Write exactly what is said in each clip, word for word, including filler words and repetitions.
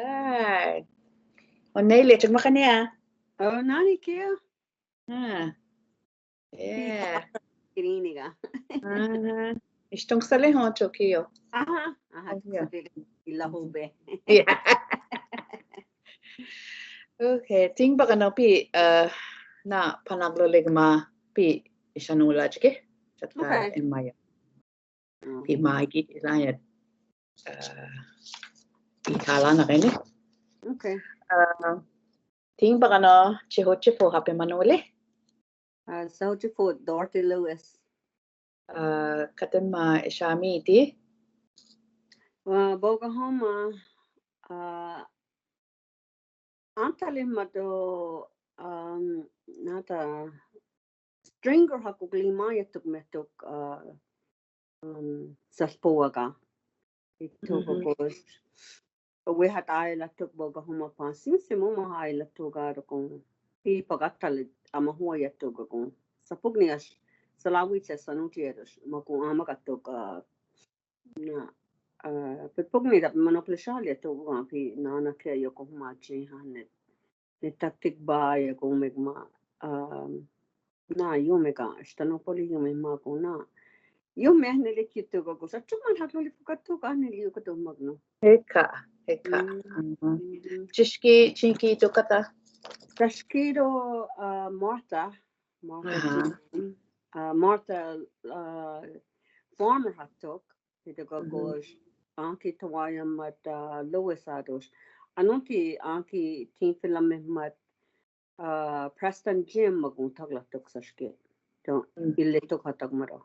Right. O nai, lechuk makane a. Oh, nani kia? Ah. Yeah. Kirinika. Aha. Istung sale ho Tokyo. Aha. Aha. Oh, yeah. Ila hobe. Yeah. Okay. Ting bakano pi, uh, na panaglo legma pi isanu la chike. Chata Okay. Emaya. Pi magi ilaya. Uh, itala na kene. Okay. Uh, ting bakano chiho chipo hape manole. Uh, so chipo Dorothy Lewis. Uh, katen ma ishami ti. Uh, Bogahoma. Uh, Antali mato, um, nata stringer hakuk lima ya tuk metuk, uh, um, saspoaga. Ito ko wehat ai la tuk Bogahoma pa. Since muma ai la tuk a kong pi pagatal ama hua ya tuk kong. Sapugni as salawi che sanuti eros. Makung ama ka tuk, uh, na, uh, pagpugni dap mano pleshalia tuk a pi nana ke Yokohama che hanet. Ne taktik ba ya kong megma, um, na, yo mega, esta no poli yo me ma kong na. Yo me ne le kitu ko sa chuman haklo le puka tuk a ne le ko to magno. Heka, heka. Mm. Chishki, chinki to kata. Tashkiro, uh, Martha, Martha, Aha. Jim, uh, Martha, uh, former hatok, ito ko gosh, anki tawaya mat, uh, Lewis ados. Anunti anki team filame mat, uh, Preston Jim magung tagla tok sashke. To, ille tok hatak maro.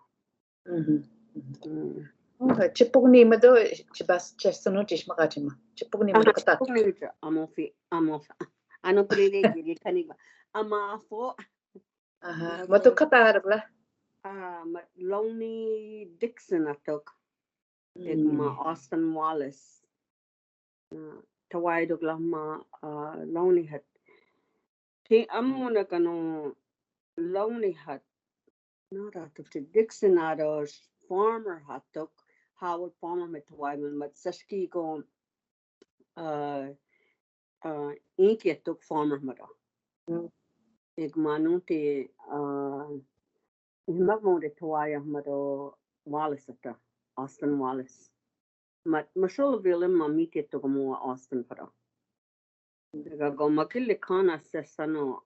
Mm. Okay, chipugni mado, chibas, chesuno, chishmaka chima. Chipugni mado kata. Chipugni mado, amofi, amofa. Ano pulile, giri kaniba. Amafo. Aha, mado kata haragla. Ah, ma, Lonnie Dixon atok. Egma Austin Wallace. Uh, tawai dogla ma, uh, Lonnie hat. Ti amuna kano Lonnie hat. Nara to ti Dixon ados Farmer hatok. Howard Farmer me tawai man mat saski ko, uh, uh, inki tok Farmer mado. Egma nunti, uh, Magmo de tawaya mado Wallace ata, Austin Wallace. Mat, masholo vile ma miti to kamo Austin para. Daga go makili kana sesano,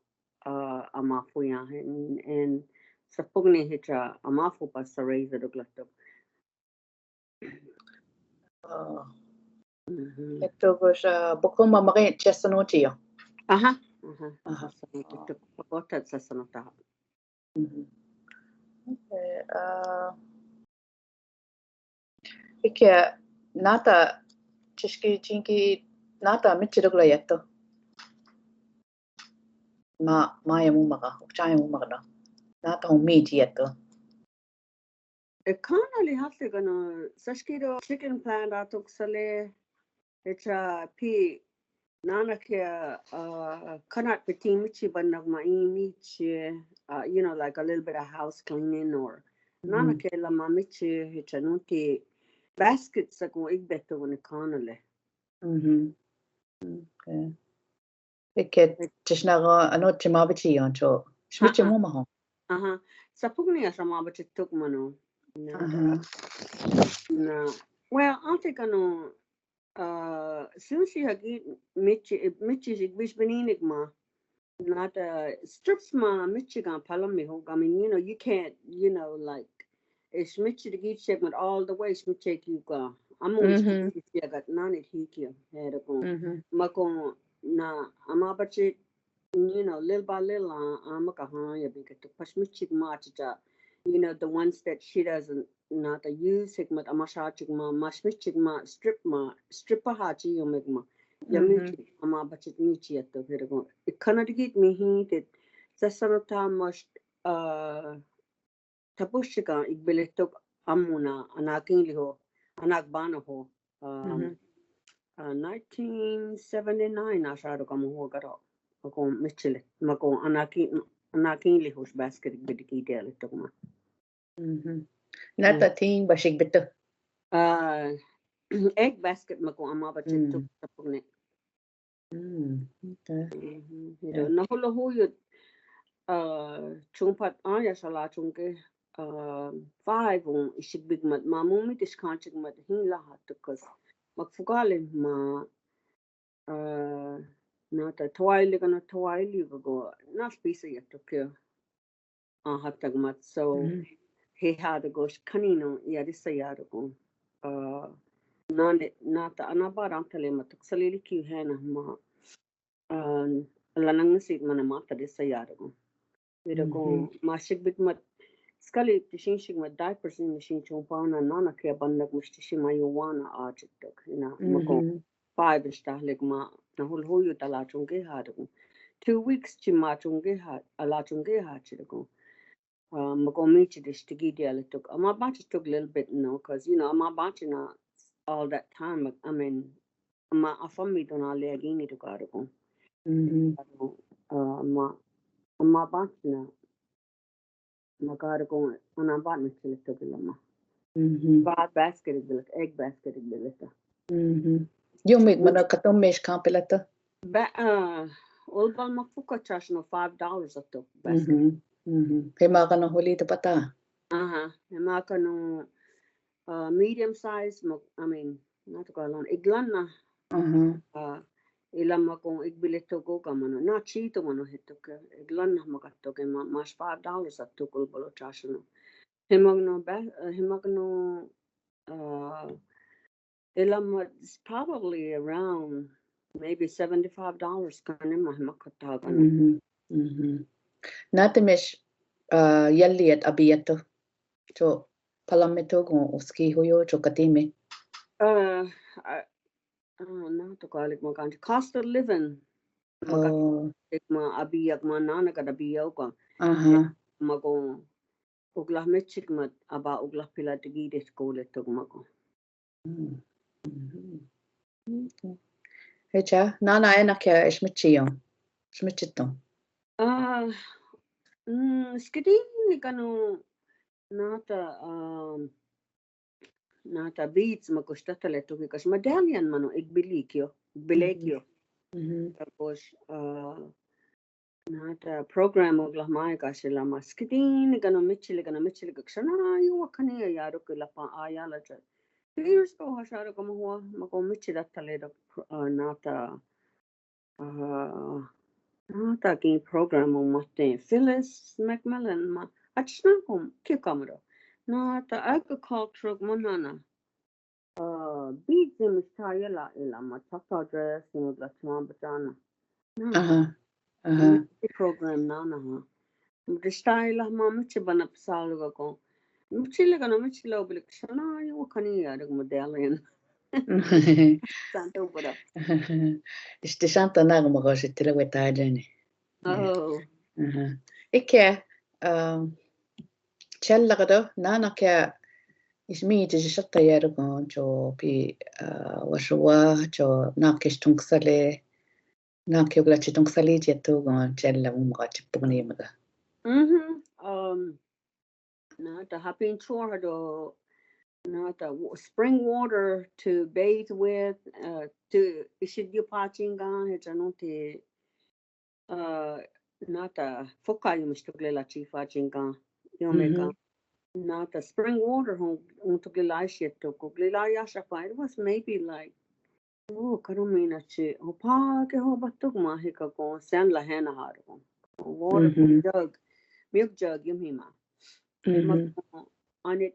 uh, amafu ya, en, en sapugni hicha amafu pa sareza doglato. Oh. Eto gosha bokoma magi chesanoti yo. Aha, aha. Aha. Eto pokota chesanota. Okay, uh, ike nata chishki chinki nata michirugla yeto. Ma, maya mumaka, ukchaya mumaka no. Nata hon miti yeto. E kana li hafte gano, sashkiro chicken plant atok sale, echa pi nana ke, uh, kanat peti michi banag ma i michi, uh, you know, like a little bit of house cleaning or nana ke la ma michi hicha nunti basket sa ko igbeto ne kana le. Okay. Ike tishnaga ano chimabichi yon cho. Shmichi muma ho. Aha. Sapugni a shamabichi tuk mano. Na. Well, ante kano, uh, sushi hagi michi, michi bishbininik ma. Nata strips ma michi gan palami ho. I mean, you know, you can't, you know, like, ish michi the geek check with all the way, ish michi ki ka. I'm always, I got none it hiki. Makon na amabachi, you know, little by little, uh, amaka ha ya bika to pash michi ma chicha. You know, the ones that she doesn't, nata use hik mat amasha chik ma, mash michi ma, strip ma, strip pa ha chi yo mek ma. Ya michi, amabachi michi ato here go. Ikana the geek mi hi that sasano ta mash, uh, tapushika igbeletok amuna anakin liho, anakbana ho. Um, uh, nineteen seventy-nine asharo kamo ho garo. Makon michile, makon anakin, anakin liho basket bidiki dele tokma. Nata ting bashik bito. Uh, egg basket makon amabachi tuk tapukne. Mm, okay. Mhm. Ira, nahulahuyot, uh, chongpat aya sa la chongke, uh, five un ishikbikmat ma mumit ishkanchikmat hin la ha tukus. Makfukale ma, uh, nata twaili kana twaili go na spisa ya tukio. Ahatakmat. So, he ha de gosh kanino ya de sa ya de go. Uh, nane, nata anaba rantale ma tuk salili ki hena ma, uh, lanang sit mana mata de sa ya de go. Ira go, ma shikbikmat, skali ti shinshikmat diapers ni shin chongpa na nana ke bandak musti shi ma yuwana a chiktok. Ina, ma go, five ishta lik ma, nahulahuyot a la chongke ha de go. Two weeks chi ma chongke ha, a la chongke ha chi de go. Uh, ma go michi de shtigi de a le tuk. Ama bachi tuk little bit, no, 'cause, you know, ama bachi na all that time. I mean, ama afami dona le agini to ka de go. Mhm. Uh, ama, ama bachi na, ma ka de go, ana bat na chile tuk la ma. Mhm. Ba basket de la, egg basket de la. Mhm. Yo me, mana katom mesh kampelata. Ba, uh, ulbal makfuka charge no five dollars a tuk basket. Mhm. Mhm. He ma kano huli to pata. Aha, he ma kano, uh, medium size, mo, I mean, na to kalon, iglanna. Aha. Uh, ila ma kong igbile to go ka mano, na chi to mano he to ke, iglanna ma ka to ke ma, mas five dollars a to kul bolo charge no. He ma no ba, uh, he ma no, uh, Ila ma, it's probably around maybe seventy-five dollars kane ma, ma katagan. Mhm. Mhm. Nate mesh, uh, yalliet abiato. Cho palameto go uski huyo cho katime. Uh, uh, uh, na to kalik ma kanti. Cost of living. Ma ka-, oh, ik ma abiak ma nana kada abiak ka. Aha. Ma go Uglah mechik mat aba uglah pila tigi de skole tok mako. Mm. Mhm. Okay. Hecha, nana ena kia esmichio. Esmichito. Ah, mm, skidini kanu nata, um, nata beads ma kustata le tuki kas medallion mano igbilikio, igbilikio. Mhm. Tapos, ah, Nata program uglah mai ka sila ma skidini kanu michili kanu michili ka ksana yu wakani ya ru ki lapa aya la cha. Years ago ha sha ru kama hua mako michili tale da, uh, nata, uh, nata ki program u mate Phyllis McMillan ma achna kom ki kamro. Nata agriculture mo nana. Uh, beads in Australia la ila ma chaka dress in ugla chuma bachana. Aha. Aha. Program nana ha. Mudistai la ma muchi bana pasal ga ko. Muchi le kana muchi lo bilik sana yu kani ya rik medallion. Santo bura. Isti santa na ma ko sitila weta jani. Oh. Aha. Ikke, um, Chella kado, nana kia ismi iti sata yarugon, cho pi, uh, washua, cho nakis tungsale, nakio glachi tungsale jetugon, chella umga chipugni maga. Mhm. Um, nata hapin chor do, nata wa-, spring water to bathe with, uh, to, ishid yu pachinga, hetanoti, Uh, nata foka yu mistuklela chifa chinga, yu meka. Mhm. Nata spring water hon, hon tuklela shi to kuklela ya shapa. It was maybe like, oh, karumina chi. Hopa ke ho batuk ma hika ko sen la hena haru. Water jug, milk jug yu hima. Mhm. Ma ko anit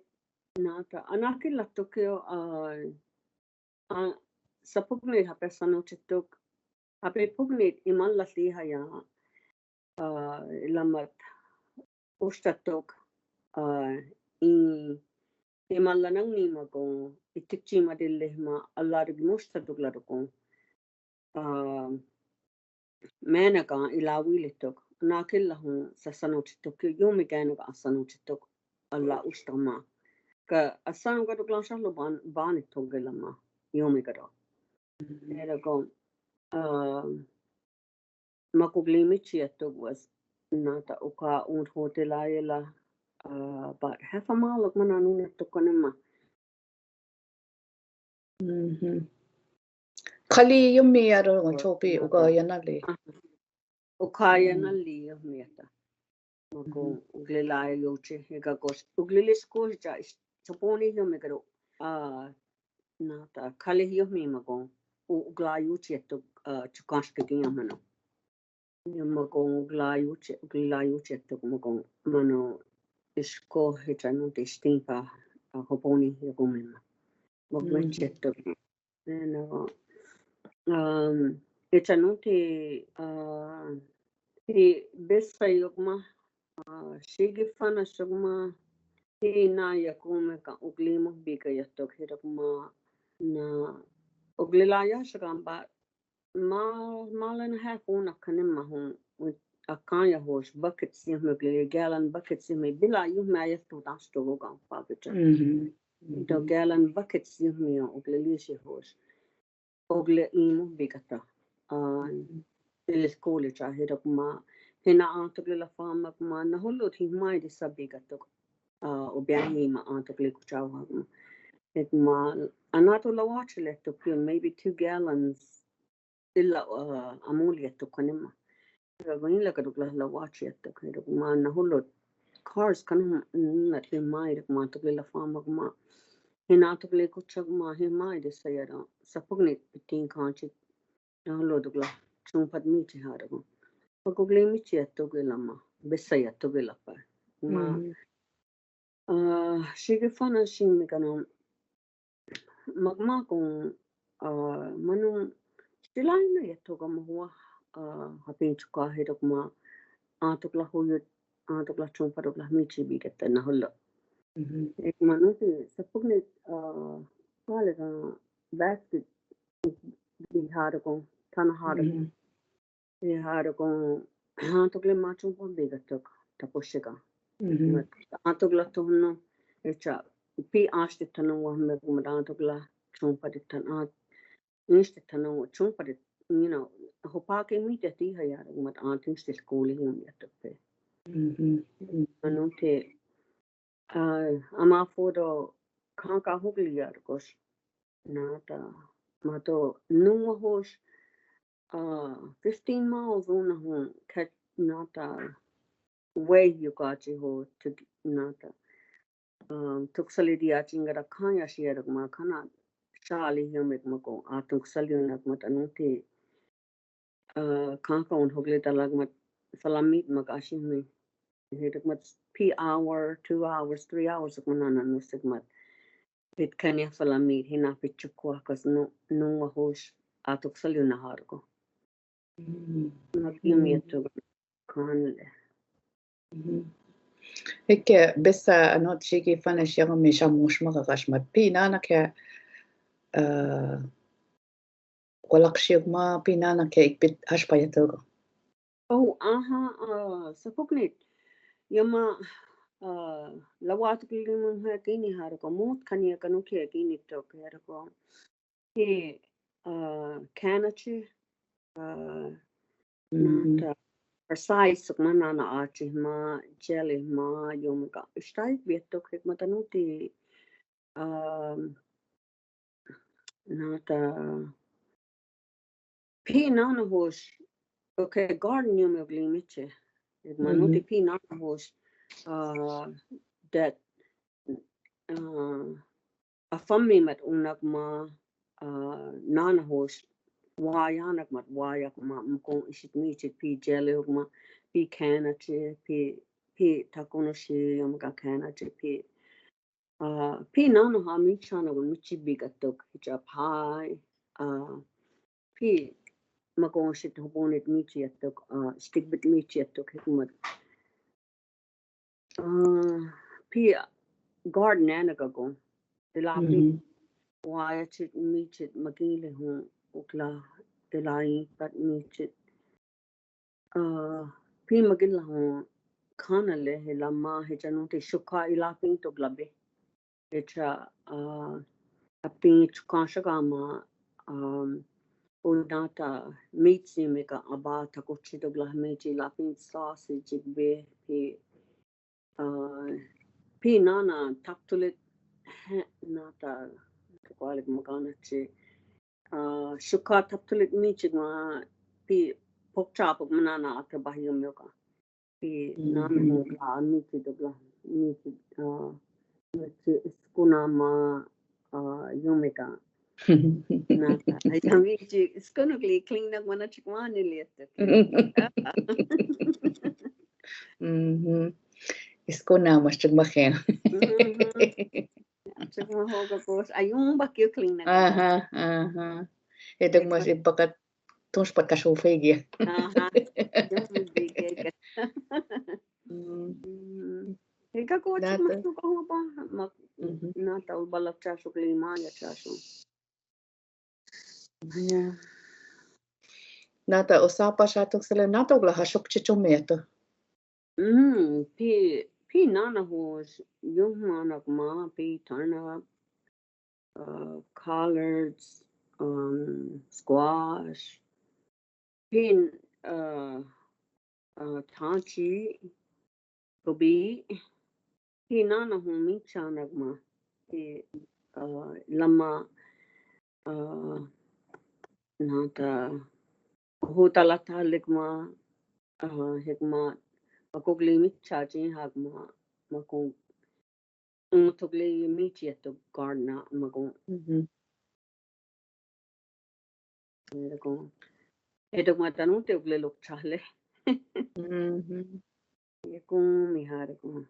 nata anakila tokyo, uh, Ah, sa pugnit hape sanu chituk. Hape pugnit iman la sliha ya, ah, ilamat usta tuk, ah, i, iman la nang ni mago, itikchi ma dille ma ala rig musta tuk la dukung. Ah, Mena ka ila wili tuk. Nakila hon sa sanu chituk. Yumi kena ka sanu chituk. Ala usta ma. Ka asanu ka duk langsha lo ban, bani tuk gela ma. Yumi ka do. Era go, uh, ma kugli michi atuk was nata uka un hotel ayela, uh, about half a mile luk mana nuna tuk kanema. Mhm. Kali yumi aro ngon chopi uka yanali. Uka yanali yumi ata. Mago uglilai yuchi hika kos uglili skoja is choponi yumi karo. Ah, nata kali yumi mago u ugla yuchi eto ah chukash ke kinya mano. Yumi mago ugla yuchi ugla yuchi eto mago mano isko hicha no te stimpa ah hoponi yumi ma. Mago cheto. Ena, um, echanunti, uh, ti besa yokma, uh, shigi fana shokma, ti na yakume ka uglimo bika yatok hirokma, na uglila ya shokamba, ma, ma lena ha kuna kane mahun, akanya hos, bucket si me ugli, gallon bucket si me, bila yume ya tu das to go kan pa bicha. Do gallon bucket si me ugli si hos. Ogle imu bigata. Ah, el skole cha hirokma. Hina antok le la fama kuma na holo ti mai de sa bigatok. Ah, obiang ima antok le kuchawa kuma. Ekma anato la wachi le to pure maybe two gallons. Illa ah amuli to kanema. Gagoin la kaduk la la wachi to hirokma na holo cars kan na ti mai de kuma to le la fama kuma. Hina to le kuchagma hi mai de sa yara. Sapuk ni pitin kanchi. Na holo duk la chungpat mi chi harokma. Pakuk le mi chi ato ge lama. Besa ato ge lapa. Ma ah shigi fana shimi kana. Magma kong ah manu silai na yato ga mahua ah hapin chuka hirokma. Antok la huyut antok la chungpat duk la mi chi bigata na holo. Ek manu ti sapuk ni ah kale ka basket di harokong tana harokong. Di harokong antok le machungpa bigatok taposhika. Mat antok la tohno echa pi ashti tano wa me mat antok la chungpa di tan at insti tano chungpa di, you know, hopake mi te ti ha ya mat antok insti skole yum yatok pe. Ano te ah ama fodo kanka hukli yarkos. Nata mato nunga hos ah fifteen miles una hon kat nata way yukachi ho to nata. Um, tuksali di achinga da kanya shia da kuma kana shali hiyo mek mako a tuksali una kuma tanunti. Ah, kanka un hogle talag mat falamit mag ashi mi. Hidak mat pi hour, two hours, three hours ak manana nusik mat. Pit kanya falamit hina pit chukwa kas nu nunga hos atuk saliu na harko. Mat yumi atuk kanle. Ikke besa anot shiki fana shiang mi shamush ma kakash mat pi nana ke, uh, Walak shiuk ma pi nana ke ik pit ash pa yatogo. Oh, aha, ah, sapuknit. Yama, ah, lawatuk limun ha kini harko mut kani kanu ke kini tok harko. He, ah, kanachi, ah, nata, precise suk ma nana achi ma, jelly ma, yom ka. Ishtai biatok hik matanuti, um, Nata, pi nana hos, okay, garden yumi ugli miche. Manuti pi nana hos, uh, that, uh, afami mat unak ma, uh, nana hos, wayanak mat wayak ma, mkong isit miche, pi jelly ma, pi kanache, pi, pi takono shi, yom ka kanache, pi Ah, pi nana ha mi chana gun michi big atok, hicha pai. Ah, pi magon shit hobonit michi atok, ah, stick bit michi atok hikmat. Ah, pi garden ana gagon. Dela pi waya chit michi magin le hun ukla dela i pat michi. Ah, pi magin la hon kana le he la ma he chanu te shuka i la pin to glabe. He cha, ah, a pin chukan shaka ma, um, o nata meat si me ka aba ta kochi to gla meat i la pin sausage be pi, ah, pi nana taktulit he nata to kwalik magana che. Ah, Shuka taptulik michik ma pi pokcha pok manana atra bahium yoka. Pi nana mo ka michi dogla michi, ah, michi iskuna ma, ah, yumika. Nata, ayami chi iskunu kli clean nak mana chikmani lieta. Mhm. Iskuna mas chikmahen. Chikmaho ka kos ayun bakyo clean nak. Aha, aha. Etok mas ipakat tons pat kasho fegi. Aha. Tons mas fegi. Mm. Hika ko chikmaho ka pa ma nata ul balak chasho klima ya chasho. Nata o sapa shatok sele nata ula hashok chichometo. Mm, pi, pi nana ho yung manak ma pi tarna, uh, collards, um, squash, pi, uh, uh, tanchi, gobi, pi nana ho michanak ma, pi, uh, lama, uh, nata, ho talata likma, uh, hikma, makok limicha chi hakma, makok, um, tok limichi to garden, makok. Mhm. Etok, etok matanu te ukle lok chale. Mhm. Ekum mihar ekum.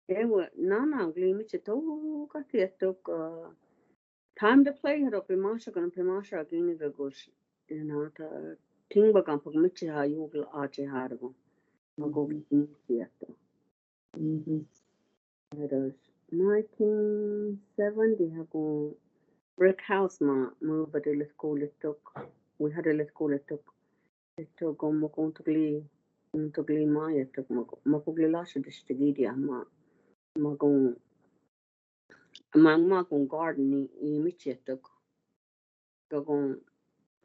Ewa, nana, ukle michi to ka ti etok, uh, time to play haro pe masha kan pe masha kini ka gosh. Nata, ting ba kan pak michi ha yugla ache hargo. Makok michi etok. Mhm. Eros, nineteen seventy hako brick house ma, ma bade let ko letok. We had a let ko letok. Etok ko makok tukli, tukli ma etok makok, makok le lasha deshtigidia ma, makok, ma, makok garden ni, i michi etok. Gagong,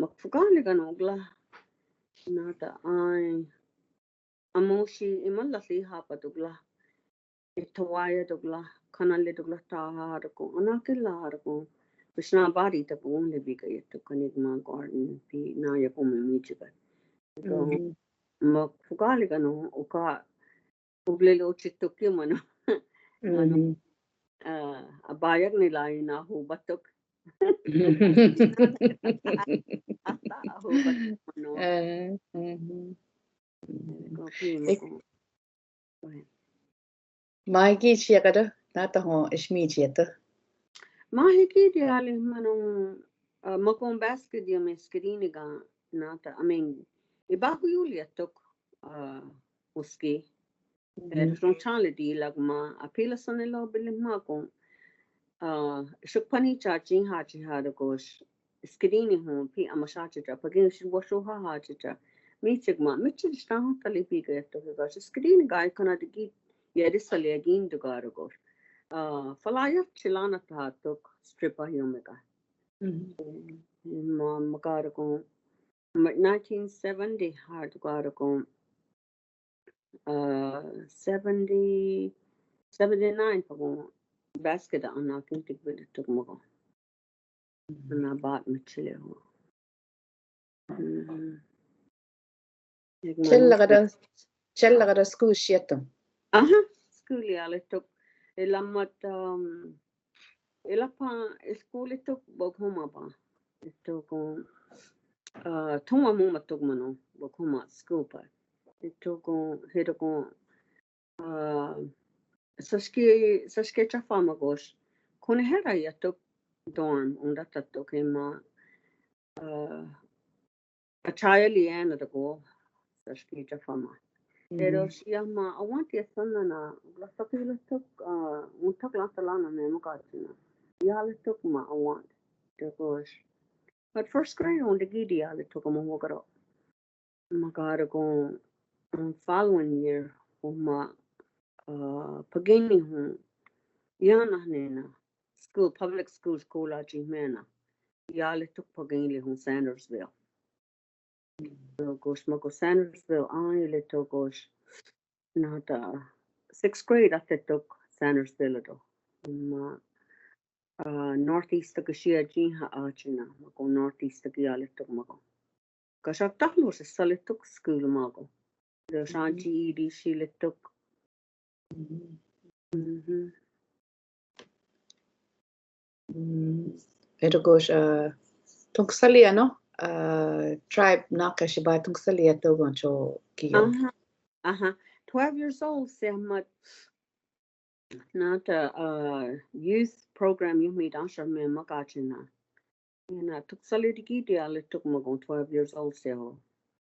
makfukali kan ogla. Nata ai, amoshi iman la si hapa dogla. Itawaya dogla, kanale dogla ta hargo, anakila hargo. Bishna bari ta bung le biga yeto kanik ma garden pi na ya kumi michiga. Gagong, makfukali kan o, oka, ugle lo chito ki mano. Mano, ah, abayak ni lai na ho batok. Ata ho batok mano. Eh, mhm. Ko pi mo ko. Maiki chia kada, nata ho ismi chia ta. Mahiki dia le mano, ah, makon basket dia me skrini ga nata, I mean, ibaku yulia tok, ah, uski. Eh, ron chale di lagma, apila sone lo bili makon. Ah, shukpani cha chin ha chi ha da gosh. Skrini ho, pi amasha cha cha, pagin shi washo ha ha cha cha. Michik ma, michik sta ho tali pi ga to gosh. Skrini ga kana digi, ya di sale agin do ga gosh. Ah, falaya chilana ta tok, stripper yomega. Ma, ma ga ko, ma nineteen seventy ha do ga ko. Ah, seventy, seventy-nine pa ko basket ana kin tik bele tok mo ko. Ana bat ma chile ho. Mm. Chella kada, chella kada school shieto. Aha, school ya le tok. Elamat, um, Ela pa school etok Oklahoma pa. Etok, ah, toma moma tok mano Oklahoma school pa. Etok, etok, ah, saski, saski cha fama gosh. Kone hera ya tok dorm, unda ta tok ema, ah, Achaya liana ta ko, saski cha fama. Pero si ama, I want ya sana na, la sakila tok, ah, un tak la talana me mo ka china. Ya le tok ma, I want. Because, but first grade on the gidi ya le tok mo ho karo. Ma ka ko, um, following year, ho ma, ah, pagini ho, ya na nena, school, public school, school a chi mena. Ya le tok pagini ho Sandersville. Gosh, ma ko Sandersville, ai le tok gosh. Nata sixth grade ate tok Sandersville do. Ma, uh, Northeast-tok siha, siha åchina, makon Northeast-tok ialehtok makon. Kašåk tahlušat salettok school makon. Ro san G E D silettok. Mhm. Mm, ero kos, uh, tungsali ano, uh, tribe na kashi ba tungsali ato goncho kio. Aha, aha. Twelve years old, se ma nata, uh, youth program yu mi dansa me makachina. Ena tungsali diki dialettok makon twelve years old se ho.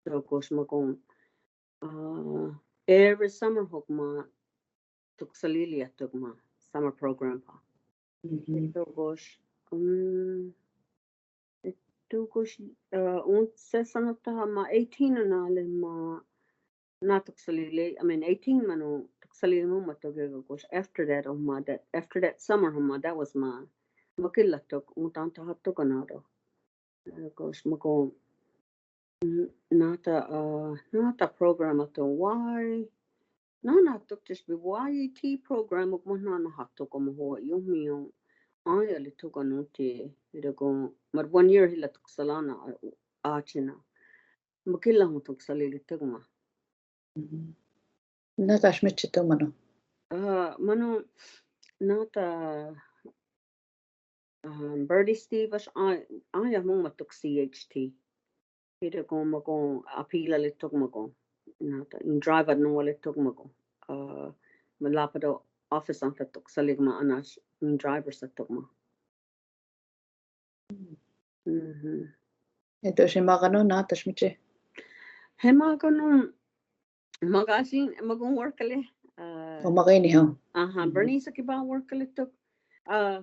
So kos makon, uh, every summer hok ma tungsaliliahtok ma summer program pa. Tok kos, um, tok kos, uh, un se sanata ma eighteen na le ma na tungsalili, I mean, eighteen manu tungsalili mo ma toke kos. After that, oh ma, that, after that summer, oh ma, that was ma, makilahtok, un tanta hattok another. Kos makon, mm, nata, uh, nata program ato why, nana tok just be Y E T program, ok mo nana hattok mo ho, yu mi yu, ai ale tok ano te, ero kos, ma one year hila tungsalana, uh, åchina. Makilahtok salilitok ma. Mhm. Nata smichi to mano. Uh, mano, nata, um, Bernie Stevens, ai, ai ya mong matok C H T. Ero kos makon appeal aletok makon. Nata, in driver no aletok makon. Uh, ma lapado office anta tungsalig ma anas, in driver satok ma. Mhm. Ero si makano nata smichi. He makano, makasi, makon work ale. Uh, O makaini ho. Aha, Bernie sa ki ba work aletok. Uh,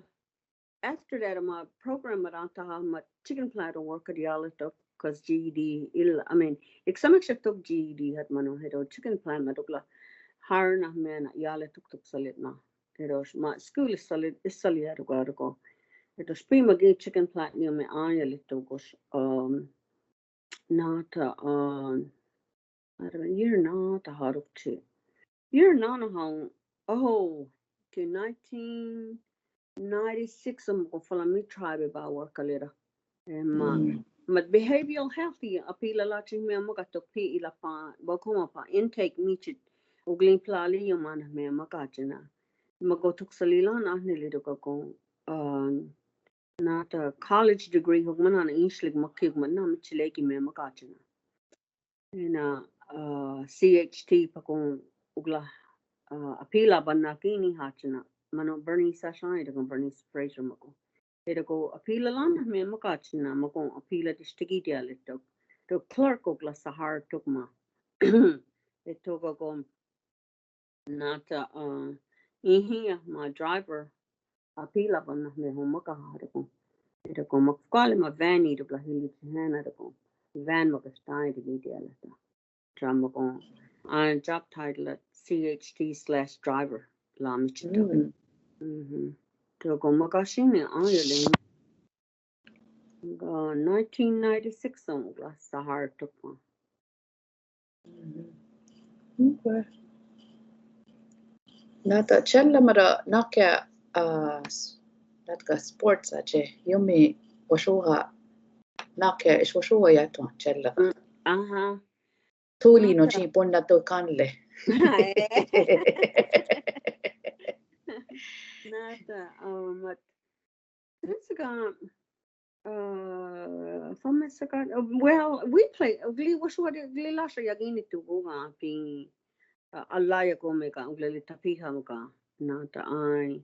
after that, ma program ma anta ha ma chicken plant work dialetok, kos G E D il, I mean, ik samek sa tok G E D hat mano hero chicken plant ma tokla har na mena ialetok tungsalit na. Ero ma school isali, isali ero kos. Ero spi magi chicken plant ni me ai aletok kos, um, nata, um, I don't know, year nata haruk chi. Year nana hong, oh, to nineteen ninety-six, um, ko fala mi tribe ba work alera. Ema, ma behavioral health i appeal ala chi me mo ka tok pi ila pa, ba koma pa intake mi chi, uglin plali yo mana me makachina. Makon tungsalilana ni lido ka kong, um, nata college degree hok mana na English lik makik mana mi chileki me makachina. Ena, uh, C H T pakon ugla, uh, appeal a banna kini hachina. Mano Bernie Sasha, ero kos Bernie Fraser makon. Ero kos appeal lana me makachina, makon appeal a district dialetok. To clerk ugla sahar tok ma. Ero kos nata, uh, ihi ma driver appeal a banna me ho makaha ero kos. Ero kos makfale ma van i ugla hili hena ero kos. Van makastai dialetok. Job makon. An job title C H T slash driver la mi chito. Mhm. Ero kos makasini ai ale. Ga nineteen ninety-six ugla sahar tok ma. Okay. Nata chella mara naka, uh, nata sports ache, yu mi woshoha, naka is woshoha ya to chella. Aha. Tuli no chi pon na to kanle. Nata, um, It's gone. Uh, fammi sakan, uh, well, we play, uh, ugli woshoha, ugli lasha yagini tugu ga pi, uh, alaya kome ka, ugli tapiha ka, nata ai.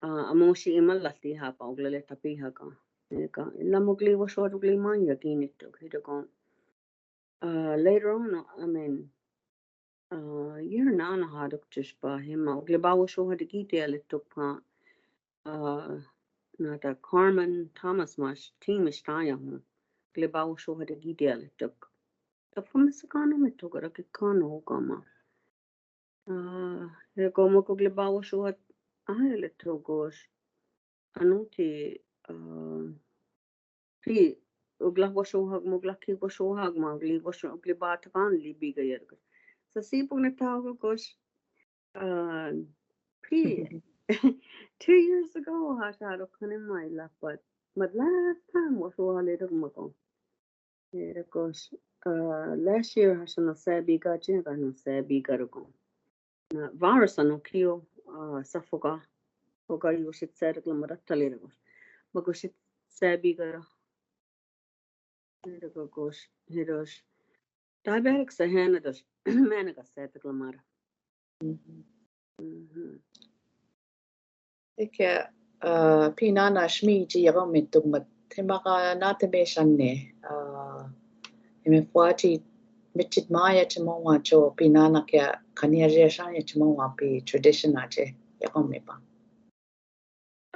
Uh, amoshi imal lati ha pa, ugli tapiha ka. Eka, ila mo ugli woshoha, ugli man yagini tugu, hito kon. Uh, later on, I mean, uh, year nana haruk chuspa hema, ugli ba woshoha diki dialetok pa, uh, nata Carmen Thomas mas, team istaya ho. Ugli ba woshoha diki dialetok. Ta fammi sakano me tokara ke kano kama. Uh, he kama ko ugli ba woshoha, ai aletok kos. Ano ti, uh, Pi, ugla woshoha, ugla ki woshoha, ma ugli wosho, ugli ba takan li biga yerga. Sa si pugna tao kos, uh, pi, two years ago, harsha aro kane mai la, but, but last time was wale ro mako. Ero kos, uh, last year harsha no sabi ka chin ka no sabi ka ro ko. Na virus ano kio, uh, sa foka, foka yo shit sa ro mara tale ro. Mako shit sabi ka ro. Ero kos, ero sh. Taberik sa hena dos, mena ka sa ro mara. Mhm. Eke, uh, pi nana shmi ji yago mi tuk mat. Te maka na te me shanne. Uh, eme fuachi michit maya chimo wa cho pi nana ke kania je shan ya chimo wa pi tradition ache yago mi pa.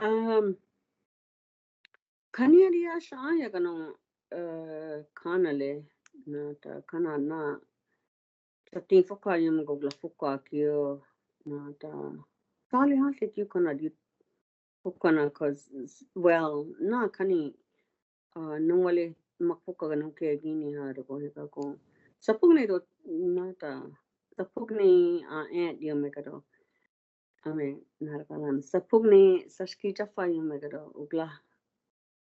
Um, kania ria shan ya kano, uh, kana le, na ta kana na Sa tin foka yom gogla foka kio na ta. Kali ha se kio kana di foka na 'cause, well, na kani, uh, nung wale mak foka ka nung ke gini ha ro ko he ka ko. Sa pugni do na ta. Sa pugni a e dio me ka do. Ame na ra kalan. Sa pugni sa ski cha fa yom me ka do. Ugla.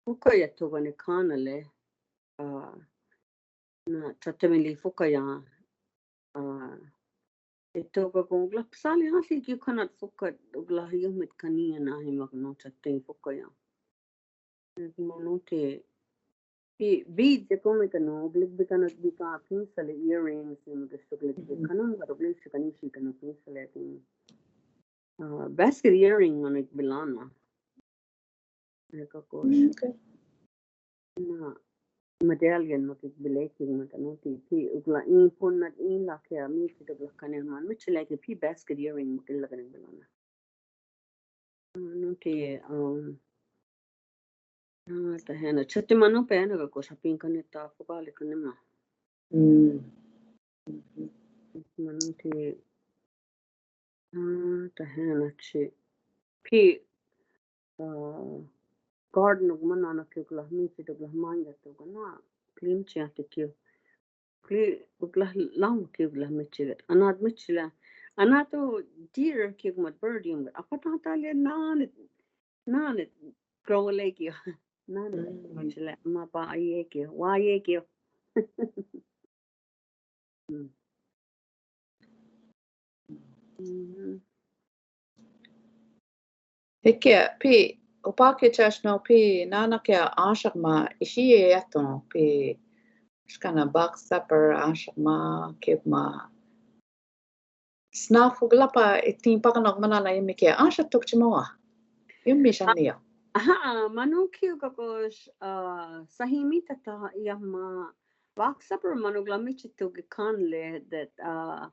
Foka ya to gane kana le. Uh, na tatemeli foka ya, uh, e toka ko ugla sali hasi ki kanat foka ugla yumit kania na himak no taten foka ya. Mano te bi, bi je kome kano uglik bi kanat bi ka pinsale earrings ni mo de suglik bi kanam ka uglik shi kani shi kano pinsale tin. Uh, basket earring mano ik bilana. Eka kos. Okay. Na, medallion mak ik bileki mak ano ti, ti ugla in pon nat in la ke ami ti ugla kane man, mi chile ke pi basket earring mak illa kane bilana. Ano ti, um, ah, ta hena. Chati mano pe ano ka ko shopping kane ta foka le kane ma. Mm. Mano ti, ah, ta hena chi. Pi, uh, garden ugla manana ke ugla mi ti ugla manya to ugla na. Klim chi ate kio. Kli ugla lang ke ugla michigat. Anat michila. Anato deer ke mat bird yum gat. Apatata le nane, nane grow le kio. Nane michila ma ba ye kio. Wa ye kio. Mm. Mhm. Eke, pi, upa ke chach no pi, nana ke ashak ma, ishi ye yato, pi, shkana bak supper, ashak ma, kip ma. Snafu glapa, itin pakanok manana yumi ke, ashak tok chimoa. Yumi shania. Aha, manu kiu kakosh, uh, sahimi tata yama, bak supper manu glamichi tuk kan le, that, uh,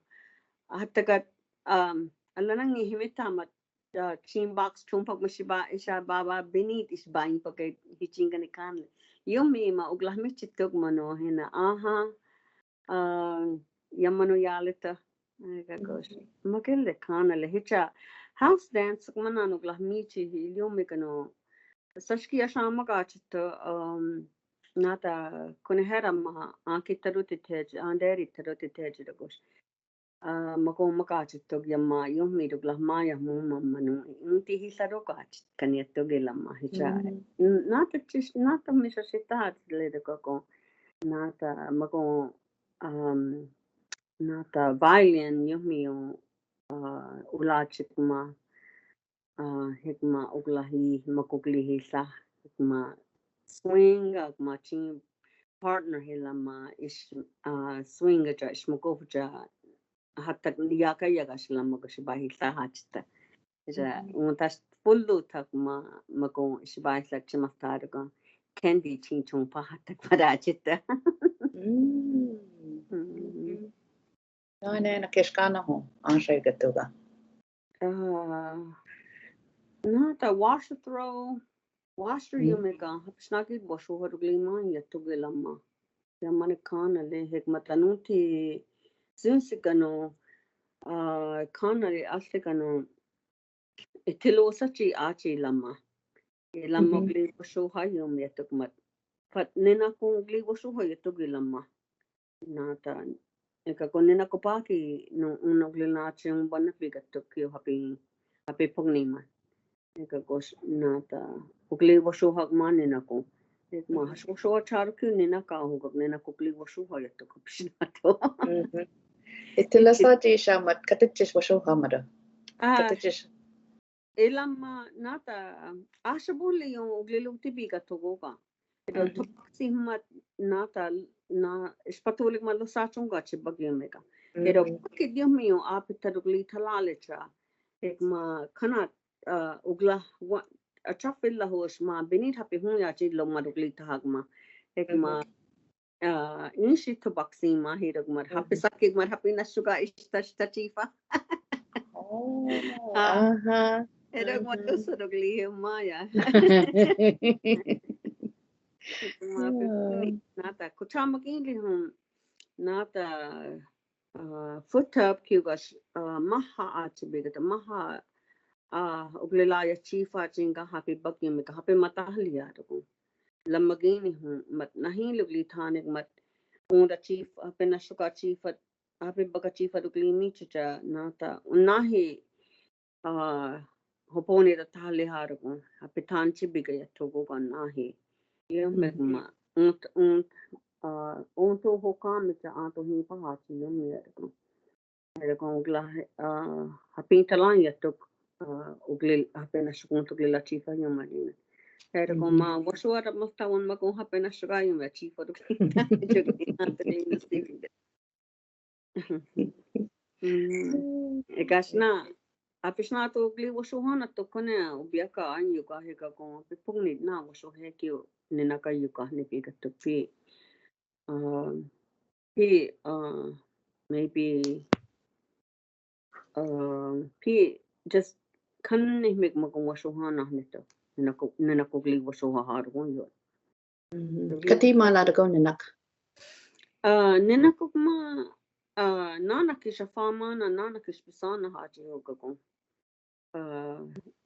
hatagat, um, alanang himita mat, uh, chin box chumpak mashiba isha baba binit ishba in pake hichin gani kan. Yumi ma ugla michi tuk mano hena aha. Uh, yamano yalita. Eka kos. Makil de kana le hicha house dance mana no ugla michi hi yumi kano. Sashki ashama gachita, um, nata kunehera ma anki taruti tej, anderi taruti tej dagos. Ah, mako makachi tog yama yumi dugla maya muma manu. Inti hi saro kachi kania tog lama hicha. Mm. N-, nata chis, nata misha shita le de koko. Nata mako, um, nata violin yumi yo, uh, ula chikma. Ah, hikma ugla hi, makugli hi sa, hikma swing, hikma chin partner hi lama ish, ah, swing ja ish mako ja, hatak yaka yaka shi lama ko shiba hi sa hachita. Ja, mhm, un tas fullu tak ma, mako shiba hi sa chima tar ko, candy chin chung pa hatak pa da chita. Mm. Mm. Nane na keshkana ho, anshe gatuga. Ah, nata washer throw, washer, mm, yumi ka, hapsnaki washu harugli ma, yatuge lama. Yamane kana le hek matanuti, sinsi kano, ah, kana le ase kano, Itilo sachi achi lama. E lama, mhm, gli washu ha yumi yatuk mat. Pat nena ko gli washu ha yatuk lama. Nata. Eka ko nena ko paki no uno gli na chi un bana pi gatuk yo hapi, hapi pugni ma. Eka kos nata, ukli washouhak ma ninako. Ek ma, mhm, has washouha charki ninaka hukak ninako ukli washouha yato kapishnato. Mhm. Iti la sa ti shamat, kataches washouha mada. Ah, kataches. Ilama nata, ashabuli yon ukli lukti biga togoga. Pero, mhm, topak si mat nata, na, espatulik ma lo sa chonga che bagi mega. Pero, mhm, paki Dios mío, ape ta ukli talale cha. Ek ma kana ah, ugla wa, ah, chafil la hos ma, binit hapi hun ya chi lo ma ukli tahak ma. Ek ma, mhm, ah, inshi to baksi ma hirok ma, hapi, mhm, sakik ma hapi na suga ishta, ishta chifa. Oh, ah, aha. Hirok ma, mhm, to so ukli ma ya. Ma, ah, nata, kuchama kili hun, nata, ah, futab kiugas, ah, maha achi bigata, maha, ah, uglilaya chifa chinga hapi bagi mega hapi matahlia to. Lamagini hun, mat nahin lugli thanik mat, unda chief, hapi na suga chifa, hapi baga chifa ugli mi chicha nata, unahi, ah, hoponi ta tali harugo, hapi thanchi biga ya togo ga nahi. Yo, mhm, megma, unt, unt, ah, unto hokami cha anto hi pahachi yo mi harugo. Harugo ugla, ah, hapi talan ya tok, ah, uglil, hapi na shukun tok lila chifa yo ma lina. Harugo, mhm, ma, washuara masta un ma kon hapi na shuga yo ma chifa tok. Mm. Ekashna, apishna to ugli washouhana to kone ubiaka an yuka heka kon, api pugni na washouhe kio ninaka yuka ni biga to pi. Um, pi, uh, maybe, um, pi just kan ni mek ma kon washouhana ni to. Ninako, ninako ugli washouha harugo yo. Mhm. Kati ma la da ko ninak. Ah, ninak ko ma, ah, nana ki shafama na, nana ki shpisana hachi ho ko. Ah,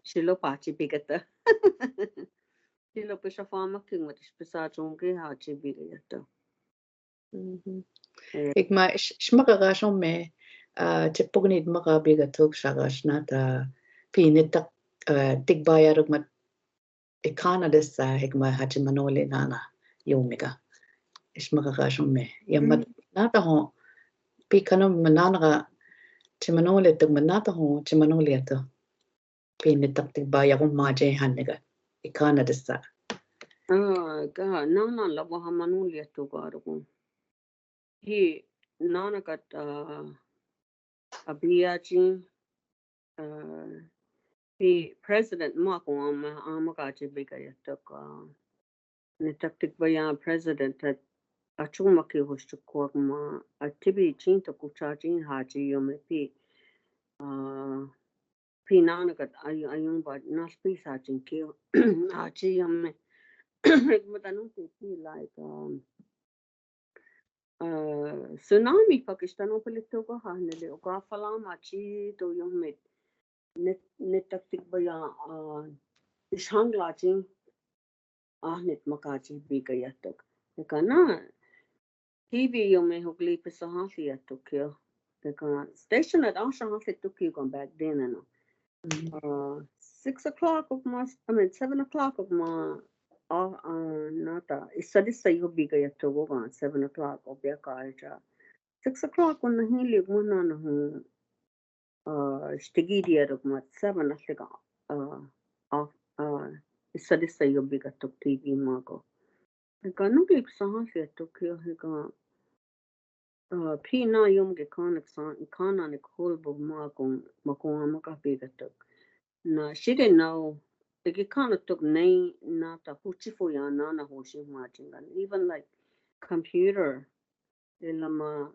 shilo pachi bigata. Shilo pi shafama king ma shpisa chonge hachi bigata. Mhm. Eh. Ik ma sh-, shmaka ga shon me, ah, chipok ni maka biga tok shaga shnata, pi nitak, ah, tikba yaruk mat ikana desa hek ma hachi Manoli nana yomiga. Ishmaka ga shon me. Ya mat, mm, nata ho, pi kano ma nana ga chi Manoli tuk ma nata ho, chi Manoli ato. Pi nitak tikba ya ko ma je haniga. Ikana desa. Ah, ga, nana la wa ha Manoli ato ga ro ko. Hi, nana kat, ah, abiya chin, ah, hi president ma ko ama, ama ka che bika ya tok, ah, ni taktik ba ya president ta, achuma ki hos chukwa ma, atibi chin to kucha chin hachi yo me pi, ah, pi nana kat ayu, ayun ba nas pi sa chin ki, hachi yo me, ma ta nung ti pi like, um, ah, tsunami Pakistan o pelito ko ha nele o ka fala ma chi to yo me ne, ne taktik ba ya, ah, ishang la chi, ah, net maka chi bika ya tok. Ekana, T V yo me hogli pisa ha si ya tok yo. Eka station at asha ha si tok yo kon back then, no. Mm. Uh, six o'clock of ma, I mean, seven o'clock of ma, uh, uh, nata, isa disa yo biga ya togo ga, seven o'clock of ya ka cha. Six o'clock on nahin li mo na na ho, uh, shtigi dia rok ma, seven a siga, uh, uh, uh, isa disa yo biga tok T V ma ko. Eka nung ki pisa ha si ya tok yo, eka, uh, pi na yom ke kana ksa, kana ne kol bo ma kon, ma kon ama ka biga tok. Na, shide na o, eki kana tok nei, nata huchi fo ya nana hoshi ma chingan. Even like computer, ilama,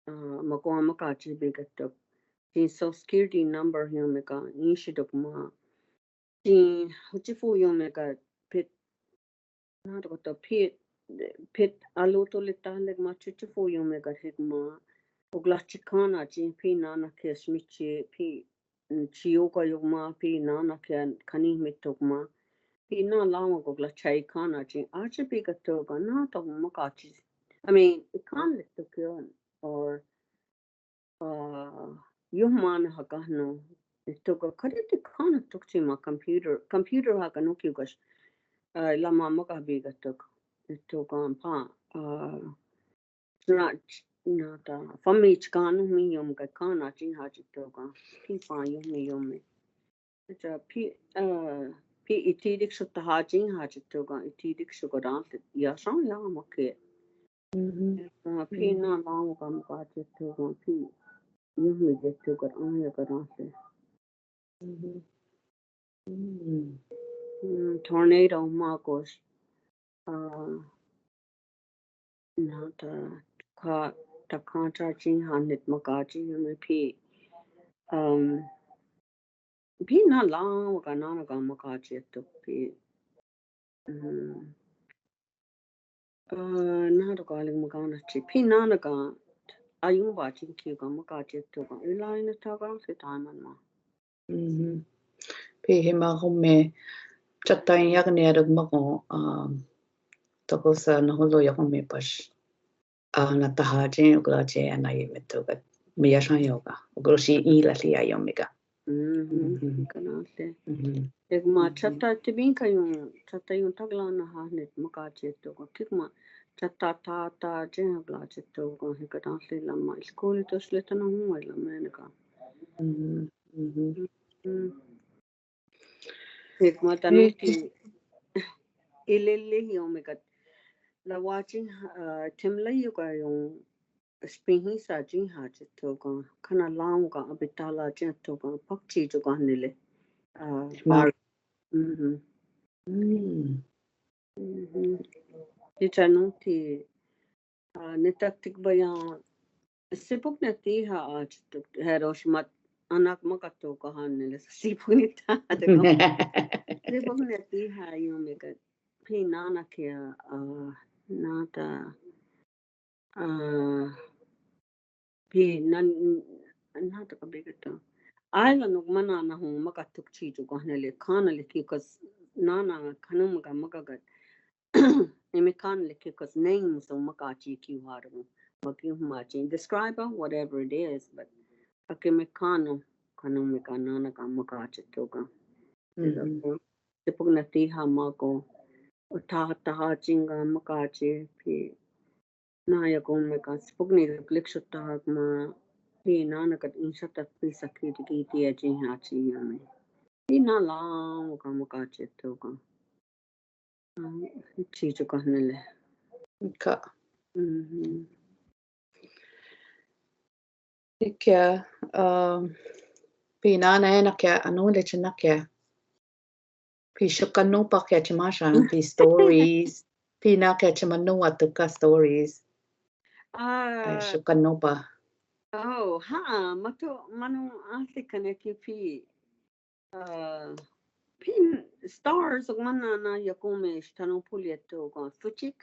ah, ma kon ama ka chi biga tok. Chin social security number yo me ka, inshi tok ma. Chin huchi fo yo me ka, pit, na to to pit, pit alo to le ta le ma chuchi fo yo me ka hek ma. Ogla chikana chin pi nana ke smichi pi, mm, chio ka yo ma pi nana ke kani mi tok ma. Pi na lawa ogla chai kana chin. Achi pi ka to ka na to ma ka chi. I mean, it can't let to kill or, uh, yo ma na ha ka no. Itoka kareti kana tokchi ma computer, computer ha kanu kiu kash. Ah, lama maka bi katok. Itoka pa, ah, na, na ta, fami chkanu mi yom ka kana chin ha chitoka. Pi pa yom mi yom mi. Ita pi, ah, pi itidik sota ha chin ha chitoka. Itidik sota dan ya sang ya ma ke. Mhm. Ah, pi na lang ka ma ka chitoka. Pi yom mi chitoka an ya ka dan se. Mhm. Mm. Mm, tornado ma kos. Ah, na ta ka, ta ka cha chin ha nit ma ka chi yom mi pi. Um, pi na lang ka na na ka ma ka chi to pi. Mm. Ah, na to ka ling ma ka na chi. Pi na na ka ayung ba chin ki ka ma ka chi to ka. Ila ina ta ka se ta man ma. Mhm. Pi hi ma ko me chat ta yak ne rak ma ko, um, to ko sa na ho lo yak me pas. Ah, na ta ha che, okra che, ana ye me to ka. Me ya san yo ka. Okro si i la si ayo me ka. Mhm. Mhm. Kana se. Mhm. Ek ma chata te bin ka yung, chata yung tagla na ha net ma ka che to ka. Kik ma chata ta ta che ha bla che to ka. He ka ta se la ma. School to sle ta na hu la me ne ka. Mhm. Mhm. Mm. Ek ma ta no ti ilele yo me ka. La watching, uh, tem la yo ka yung Spin hi sa chin ha chitoka. Kana lang ka abitala chitoka. Pakchi choka nile. Ah, ma. Mhm. Mm. Mhm. Ti chanu ti, ah, ne taktik ba ya. Sipuk ne ti ha a chitok. Hiroshima anak ma ka toka ha nile. Sipuk ne ta ha de ka. Sipuk ne ti ha yo me ka. Pi na na ke, ah, na ta. Ah, pi nan, nan ta ka be ka ta. Ai la nuk mana na hung ma ka tuk chi ju ko ne le kana le ki kas na na kanu ma ka ma ka gat. Eme kana le ki kas name so ma ka chi ki har ma ki ma chi. Describe whatever it is, but ake me kana kanu me ka na na ka ma ka chi to ka. Mhm. Sipuk na ti ha ma ko. O ta ta ha chinga ma ka chi pi. Na ya ko me ka sipuk ni klik shut ta ha ma. Pi na na ka in shut ta pi sa ki ti ki ti ya chi ha chi ya me. Pi na la ka ma ka chi to ka. Ah, chi chu ka ne le. Ka. Mhm. Ikya, um, pi na na na kya, anu le china kya. Pi shukanu pa kya chima sha, pi stories. Pi na kya chima nu atu ka stories. Ah, shukanu pa. Oh, ha, matu, manu, ati kane ki pi. Ah, pi stars, mana na ya ko me shtanu puli to ka fuchik.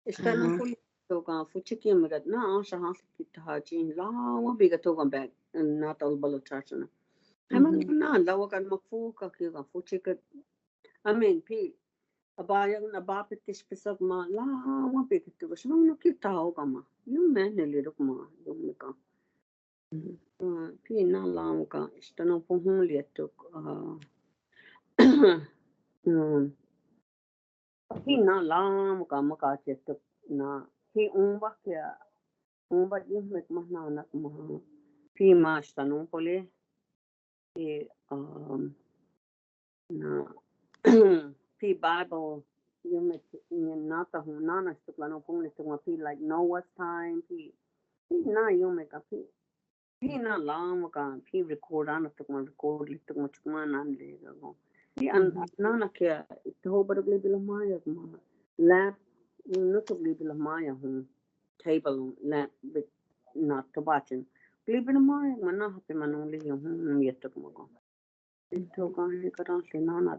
Shtanu puli to ka fuchik ya me gat na, a sha ha ki ta ha chin la wa bi ga to ka back, na tal balo cha chana. Hama na la wa kan ma fu ka ki ka fuchik. I mean, pi, a ba yang na ba pe tis pisak ma, la wa bi ka to ka shma no ki ta ho ka ma. Yo me ne le ruk ma, yo me ka. Ah, pi na la ka, shtanu po hung le to ka. Ah, mm. Pi na la ka ma ka che to na. Pi umba kya, umba yo me ma na na ma. Pi ma shtanu po le. Pi, um, na, pi Bible, yo me, na ta hu, na na stuk la no pung le to ma pi like Noah's time, pi, pi na yo me ka pi, pi na la ma ka, pi record ana to ma record le to ma chuk ma nan le ga go. Pi an, na na kya, to ho baruk le bila ma ya ma, lap, no to le bila ma ya hu, table, lap, bit, na to ba chin. Le bila ma ya ma na ha pe ma no le ya hu, ya to ma go. Ito ka he ka ran le na na.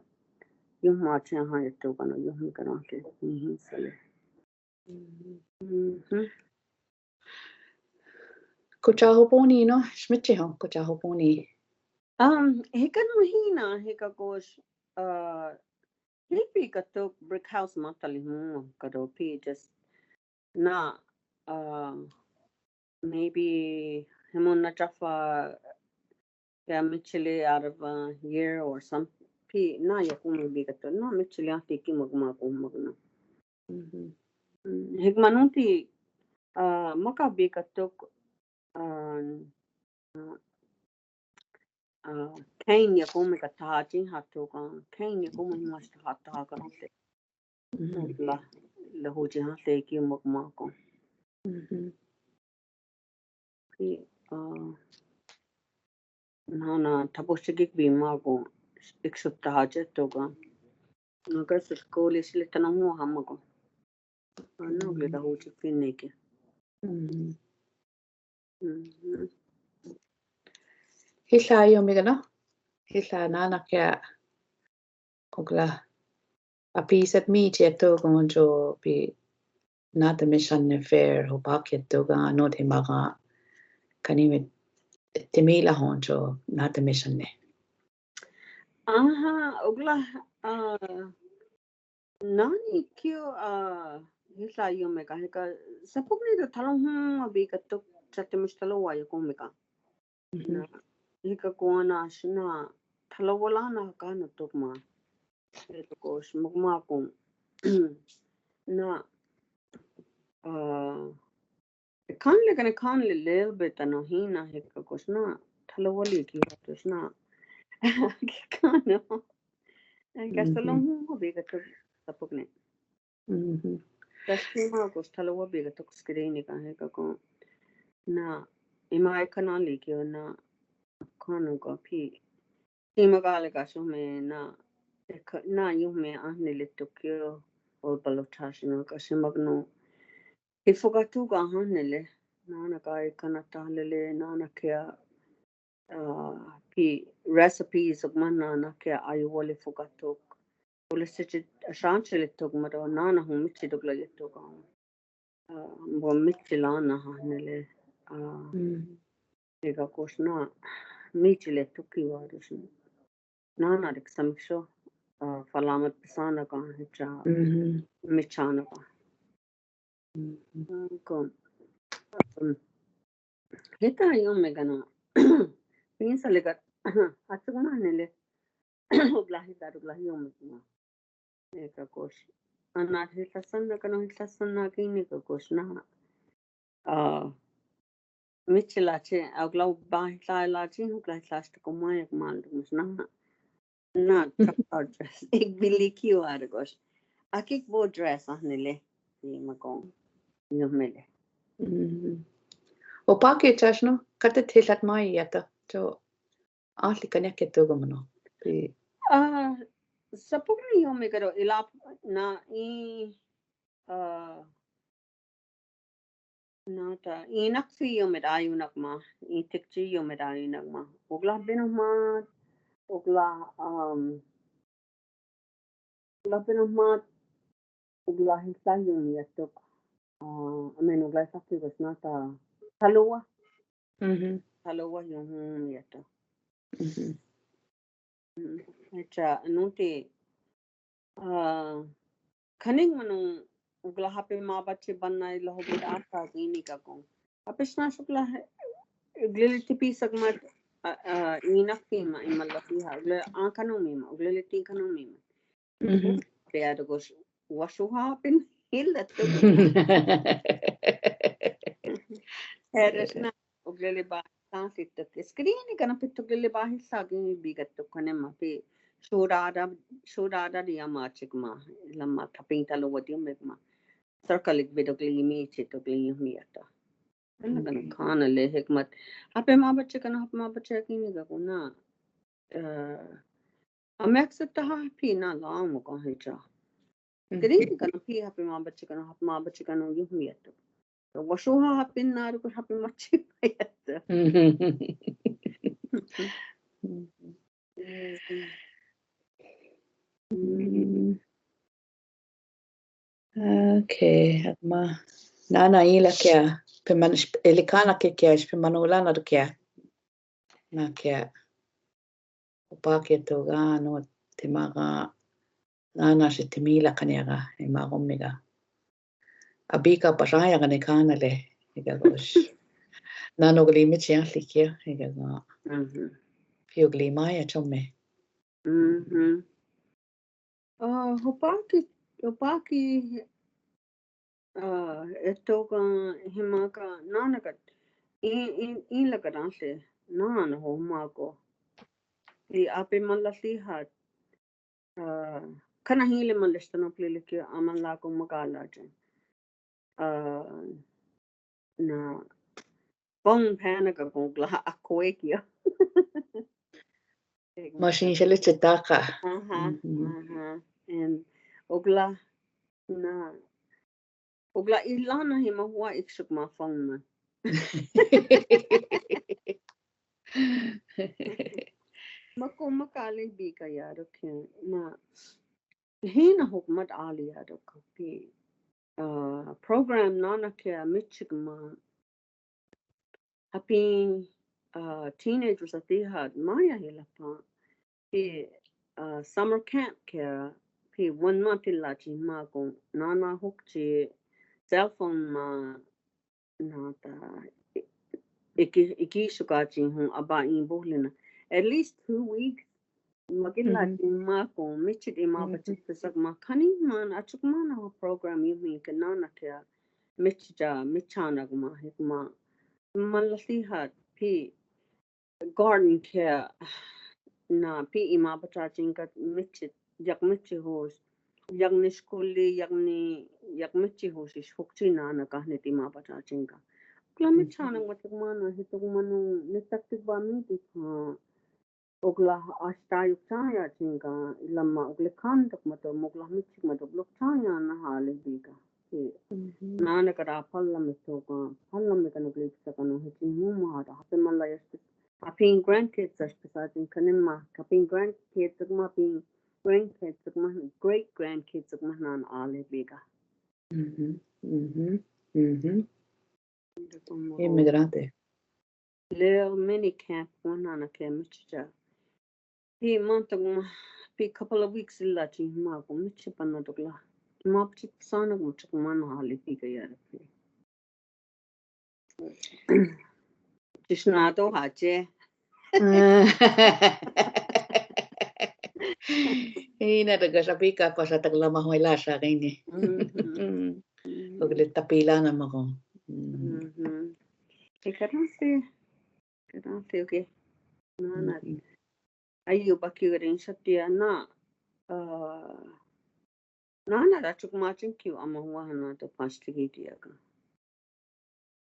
Yo ma chen ha ito ka na yo he ka ran le. Mhm, sale. Mhm. Kucha ho poni no, shmichi ho, kucha ho poni. Um, he ka no hina, he ka gosh, uh, he pi ka to brick house ma tali mo, ka do pi just na, uh, maybe hemo na chafa Kea Michele out of a year or something. Phi na ya kumi bika to na Michele a tiki magma ko magna. Hikma nunti a maka bika to a a Kenya kumi ka taha chin ha to ka Kenya kumi mas taha taha ka te. La la hu chin ha te ki magma ko. Phi a na na tapo chikik bi ma ko ik saptaha che to ka. Na ka sat ko le sile tana mo ha ma ko. Ano le da hu chi phi ne ke. Hila yo mi ka no. Hila na na ke. Okla. A pi sat mi che to ko cho pi na te mission ne fair ho pa ke to ka no te ma ka kani mi te mi la hon cho na te mission ne. Aha, okla a nani kio a hila yo mi ka hika sapuk ni to thalo hum a bika to chate mis thalo wa yo ko mi ka. Na hika ko na shna thalo wala na ka no to ma. Eto ko shmuk ma ko na a Kan le kana kan le little bit ano hina hika ko sna thalo wali ki to sna. Kano. Ka solo hu bika to sapuk ne. Ka sima ko thalo wa bika to screen ka hika ko. Na ima kana li ki na kano ka phi. Ima ka le ka so me na na yo me a ne le to kio o palo tash na ka sima no. He fokatu ka hanele, nana ka e kana talele, nana kea, uh, pi recipes ok man nana kea ai wale fokatok. Ole se che ashanche le tok maro, nana hu michi dok la yetok. Uh, bo michi lana hanele. Uh, ega kosna michi le toki wa dus. Nana dik samiksho, uh, falamat pisana ka, hecha, michana ka. Ko. Heta yo me gana. Pinsa le ka. Atuk ma ne le. Ugla heta ugla yo me gana. Eka kos. Ana heta sanna kana heta sanna kini ka kos na. Ah. Michi la che, ugla ba heta la che, ugla heta sta ko ma yak mal na. Na, chapter dress. Ik bili ki war gos. Akik bo dress ahnele. Ni ma kong. Ni mele. O pa ke chas no, kate thelat mai yata. Cho, ahli kanya ke to gomno. Ah, sapok ni yo me karo ilap na i, ah, Nata, inak fi yom et ayunak ma, itik chi yom et ayunak ma. Ugla beno ma, ugla, um, ugla beno ma, ugla hisa yom yatok. Uh, I mean, ugla hisa fi bas nata, talowa. Talowa yom yatok. Echa, nunti, Ah, kaning manu ugla hape ma bache banna ila ho bida ta ini ka kong. Hape sna sukla he, uglele tipi sak mat, ah, ah, ina fi ma, ima la fi ha, ugle an kanu mi ma, uglele tin kanu mi ma. Pe ado gos, wasu ha pin hil da tu. Heres na, Uglele ba, translate to ke. Screen kana pito uglele ba hisa ki bigat to kane ma pe. Shurada, shurada dia ma chik ma. Lama taping talo wadi mek ma. Circle ik bedo klimi che to klimi mi ata. Kana kana kana le hikmat. Hape ma bache kana, hape ma bache ki ni ga kuna. Eh, amek se taha pi na la mo ka hecha. Kadi kana pi hape ma bache kana, hape ma bache kana yu mi ata. Washo ha hapin na ru ko hape machi pa yata. Okay, ma nana ila kea, pe man, elikana ke kea, pe manulana kea. Na kea. Opa ke to ga no te ma ga nana se te mila kane ga e ma gom me ga. Abika pa raya kane kana le e ga gos. Nano gali me chia likia e ga ga. Piugli maia chomme. Mhm. Ah, hopaki, hopaki, ah, etokan himaka nanakat. In, in, in lakadan se nana homako. Ti ape malatihat. Ah, kana hile malestano pliliki aman lako makalachen. Ah, na pong pena ka kong kla akwekio. Masin sele cetaka. Aha, mhm, aha. And okla na, okla ilana hima hua iksuk ma fong na. Mako makale bi ka yaro ke na. Hina hok mat ali yaro ka pi. Ah, program nana ke michik ma. Hapin, ah, teenagers ati hat maya hilapa. Pi, ah, summer camp ke pi one month ila chi ma ko nana hok chi cell phone ma nata iki, iki suka chi hon aba in bohlina. At least two weeks. Makila, mhm, chi ma ko michit ima, mhm, pachit pesak ma kani man achuk ma na program yu mi ke nana ke michit ja michana ma hik ma. Malatihat pi garden ke na pi ima pachachin ka michit yak michi hos. Yak ni skuli, yak ni, yak michi hos is hokchi nana kahne ti ima pachachin ka. Kla michana ma tuk ma na hituk ma nu ni taktik ba mi ti pa. Okla asta yuk chaya chinka ilama okle kan tok mato mokla michik mato blok chaya na hale bika. Nana kara palla mitoka, palla mika nukli pisa kano hichi muma hata hape mala yas. Hapin grandkids sas pisa chinka nima, hapin grandkids ma, hapin grandkids ma, great grandkids ma nana ale bika. Mhm, mhm, mhm. Immigrante. Leo mini camp wan nana ke michicha. Pi mantok ma, pi couple of weeks ila chi ma ko michi panna tokla. Ma pichi sana ko michi ko mana hali pi ka yara pi. Chisna to hache. Ina to ka sapi ka pasa takla ma hoila sa kini. Mhm. Okle tapila na mako. Mhm. Ikaransi. Ikaransi, okay. Nana. Ayu baki garin satia na. Ah, nana da chuk machin kiu ama huwa hana to pastigi tiaka.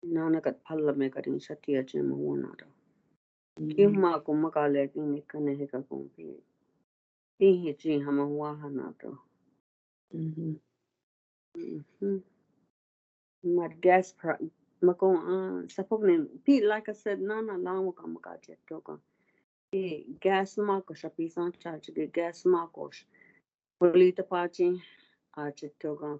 Nana kat palla me garin satia che ma huwa na da. Kiu ma ko makale kini kane heka kong pi. Ihi chi hama huwa hana to. Mhm. Mhm. Mat gas pra-, mako, ah, sapok ne, pi, like I said, nana lawa ka maka cheto ka. Pi gas mako sa pi san charge ke gas mako. Poli ta pachi a cheto ka.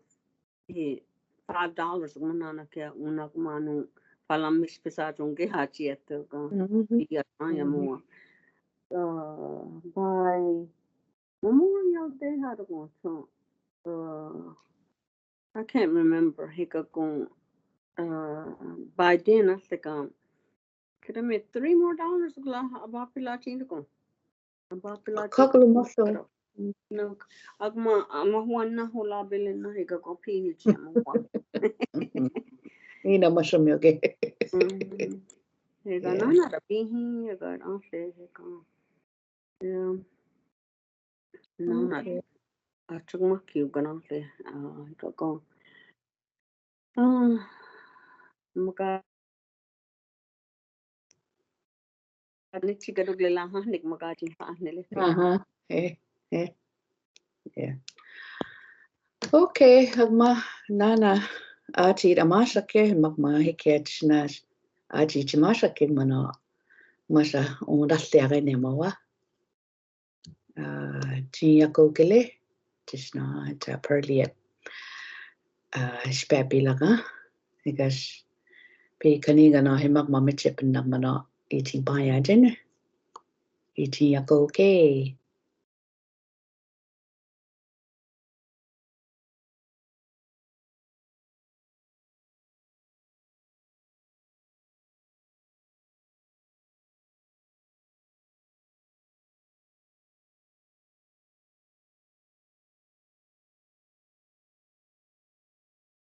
Pi five dollars ma nana ke una kumanu palam mis pisa chonke ha cheto ka. Mhm. Pi ya ya mua. Ah, by Memorial Day ha to ko so. Uh, I can't remember. Hika ko, uh, by then I think, um, could I make three more dollars la aba pila chin ko. Aba pila chin. Kakalo maso. No, agma, ama huwa na hula bele na hika ko pi chi ama huwa. Ina maso mi okay. Mhm. Hika na na da pi hi hika na fe hika. Yeah. No, not. Okay. Achuk ma kiu kana te. Ah, kako. Ah, maka. Ani chika duk le la ha nik maka chi ha ne le. Aha. Eh, eh. Yeah. Okay, agma nana ati da masa ke magma he ke chisnas ati chi masa ke mano masa un da te age ne mawa. Ah, chi yako kele chisna ta perliet. Ah, spapi laga. Because pi kani gano he magma michip nagmano iti baya jene. Iti yako ke.